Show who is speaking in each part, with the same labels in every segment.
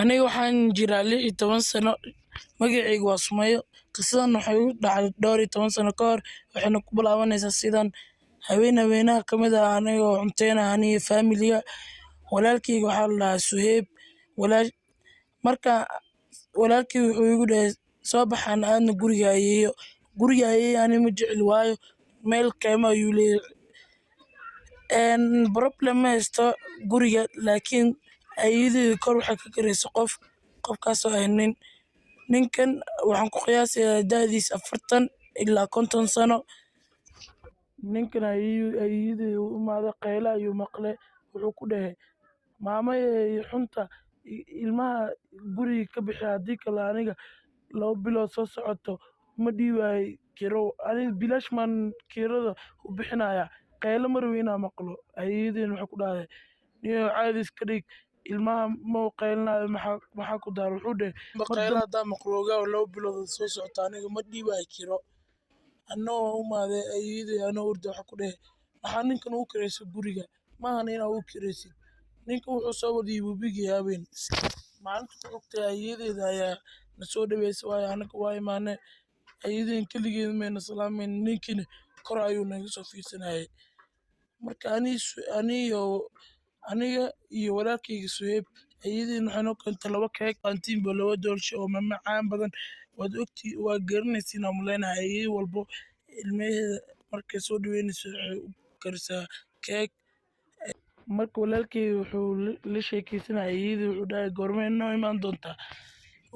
Speaker 1: Aniga waxaan jiraa 16 sano, magacayga waa Sumayo. Qisadan waxay igu dhacday dhowr iyo toban sano ka hor, waxayna ku bilaabanaysaa sidan. Haween haweenaha ka mid ah anigoo cunteynaya aniga faamiliga. Walaalkayga waxaa la dhahaa Suheyb. Marka walaalkay wuxuu igu dhahay soo baxaan aadna guriga ayeeyo. Guriga ayeeyo ani ma jecli waayo meel kayma ayuu leeyahay. Problem ma haysto guriga, laakiin ayeeyadeyda kor waxay ka karaysa qof, qofkaasoo ah nin. Ninkan waxaan ku qiyaasayaa da'diisa 40 ilaa 50 sano. Ninkan ayeeyadey u imaaday, qaylo ayuu maqlay. Wuxuu ku dhahay, "Maamayeey xunta, ilmaha guriga ka bixi, haddii kale aniga 2 bilood soo socoto ma dhiibayo kiro. Aniga bilaash maan kirada u bixinayaa. Qaylo ma rabo inaan maqlo." Ayeeyadeyna waxay ku dhahday, "Niyow caadi iska dhig, ilmaha ma u qaylinayo, maxaa ku daaray?" Wuxuu dhahay, "Qaylo haddaan maqlo ogow 2 bilood soo socoto aniga ma dhiibayo kiro." Anna waan u imaaday ayeeyadey anoo ordayo, waxaan ku dhahay, "Maxaa ninkan ugu kireysay guriga? Maahan inaad ugu kireysid. Ninkan wuxuu soo waday webigii habeen." Maalinta ku xigtay ayeeyadeyda ayaa na soo dhaweysay, waayo anaga waa imaanay. Ayeeyadeyna kaligeed mayna salaamin, ninkiina kor ayuu naga soo fiirsanayay. Marka aniga iyo walaalkayga Suheyb, ayeeyadeyna waxay noo keentay 2 keeg, qaantiinba 2 doolsho oo macmacaan badan. Waad ogtii, waa garanaysiin aan maleynayaa, ayeeyo walbo ilmaheeda markay soo dhaweynayso waxay u karisaa keeg. Marka walaalkay wuxuu la sheekeysanayay ayeeyadey, wuxuu dhahay, "Goormee noo imaan doontaa?"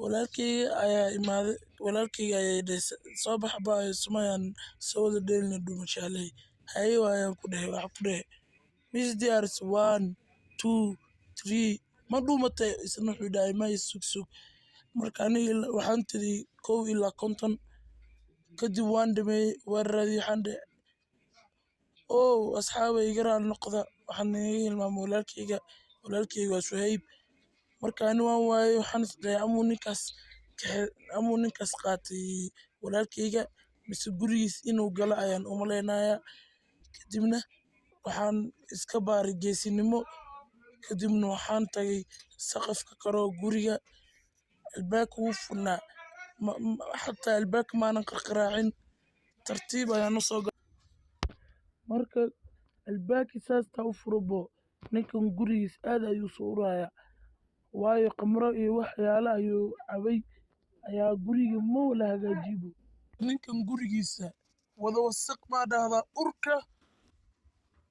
Speaker 1: Walaalkayga ayaa imaaday, walaalkayga ayaa dhahay, "Soo bax abaayo Sumayaan soo wada dheelno dhuumashaley." "Haye," ayaan ku dhahay. Waxaan ku dhahay, "Ma is diyaarisay? One, two, three, ma dhuumatay?" Isna wuxuu dhahay, "Maya, sug sug." Marka aniga waxaan tiriyay 1 ilaa 50. Kadib waan dhameeyay, waan raadiyay, waxaan dhahay, "Oh asxaabey, iga raali noqda, waxaan iga hilmaamay walaalkayga." Walaalkayga waa Suheyb. Marka ani waan waayay, waxaan is dhahay amuu ninkaas qaatay walaalkayga mise gurigiis inuu galo ayaan u maleynayaa. Kadibna waxaan iska baaray geesinimo. Kadibna waxaan tagay saqafka kore oo guriga. Albaabka wuu furnaa, xataa albaabka maanan qarqaraacin, tartiib ayaan u soo galay. Marka albaabkii saas u furo bo, ninkan gurigiis aad ayuu soo urayaa, waayo khamro iyo waxyaalo ayuu cabay ayaa guriga ma la hagaajiyo. Ninkan gurigiisa wada wasaq maa dhahdaa urka.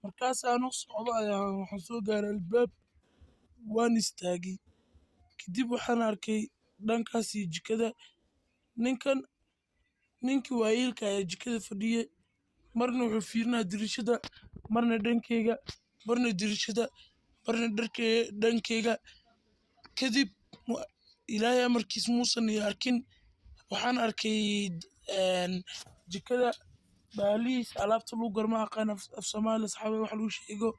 Speaker 1: Markaas aan u socdo ayaa waxaan soo gaaray albaab, waan istaagay. Kadib waxaan arkay dhankaas iyo jikada. Ninkan, ninkii waayeelka ayaa jikada fadhiyay. Marna wuxuu fiirinayaa dariishada, marna dhankeyga, marna dariishada, marna dhankeyga. Kadib Ilaahay amarkiis muusan i arkin. Waxaan arkay jikada baalihiis alaabta lagu garo, ma aqaan af Soomaali asxaabey wax lagu sheego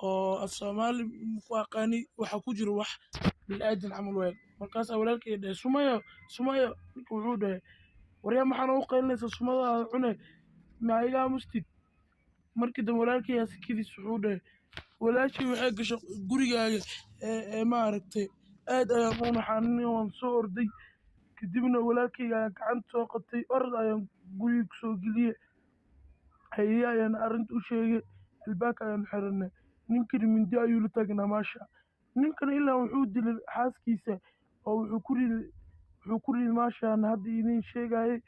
Speaker 1: oo af Soomaali ku aqaani. Waxa ku jiro wax bini'aadan camal waay. Markaasaa walaalkay dhahay, "Sumayo, Sumayo." Ninka wuxuu dhahay, "Waryaa, maxaa noogu qaylinaysaa? Sumadaada cune, ma iga aamustid?" Markii dambe walaalkay ayaa sikadiis wuxuu dhahay, "Walaashii waxay gashay gurigaaga ee ma aragtay." Aad ayaan u naxay, waan soo orday. Kadibna walaalkayga ayaan gacanta soo qabtay, orod ayaan guriga ku soo geliyay. Ayeeyo ayaan arrinta u sheegay, albaabka ayaan xiranay. Ninkani mindi ayuu la taagnaa meesha. Ninkan ilaa wuxuu dilay xaaskiisa oo wuxuu ku riday meeshaan hadda idiin sheegayay.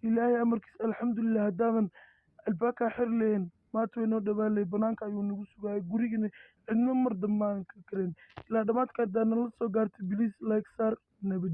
Speaker 1: Ilaahay amarkiis, alxamdulillah, haddaanan albaabka xiri lahayn maanta way noo dhawaan lahayd. Banaanka ayuu nagu sugayay, gurigana cidna mar dambe aan ka karin. Ilaa dhamaadka haddaa nala soo gaartay, please like saar. Nabad.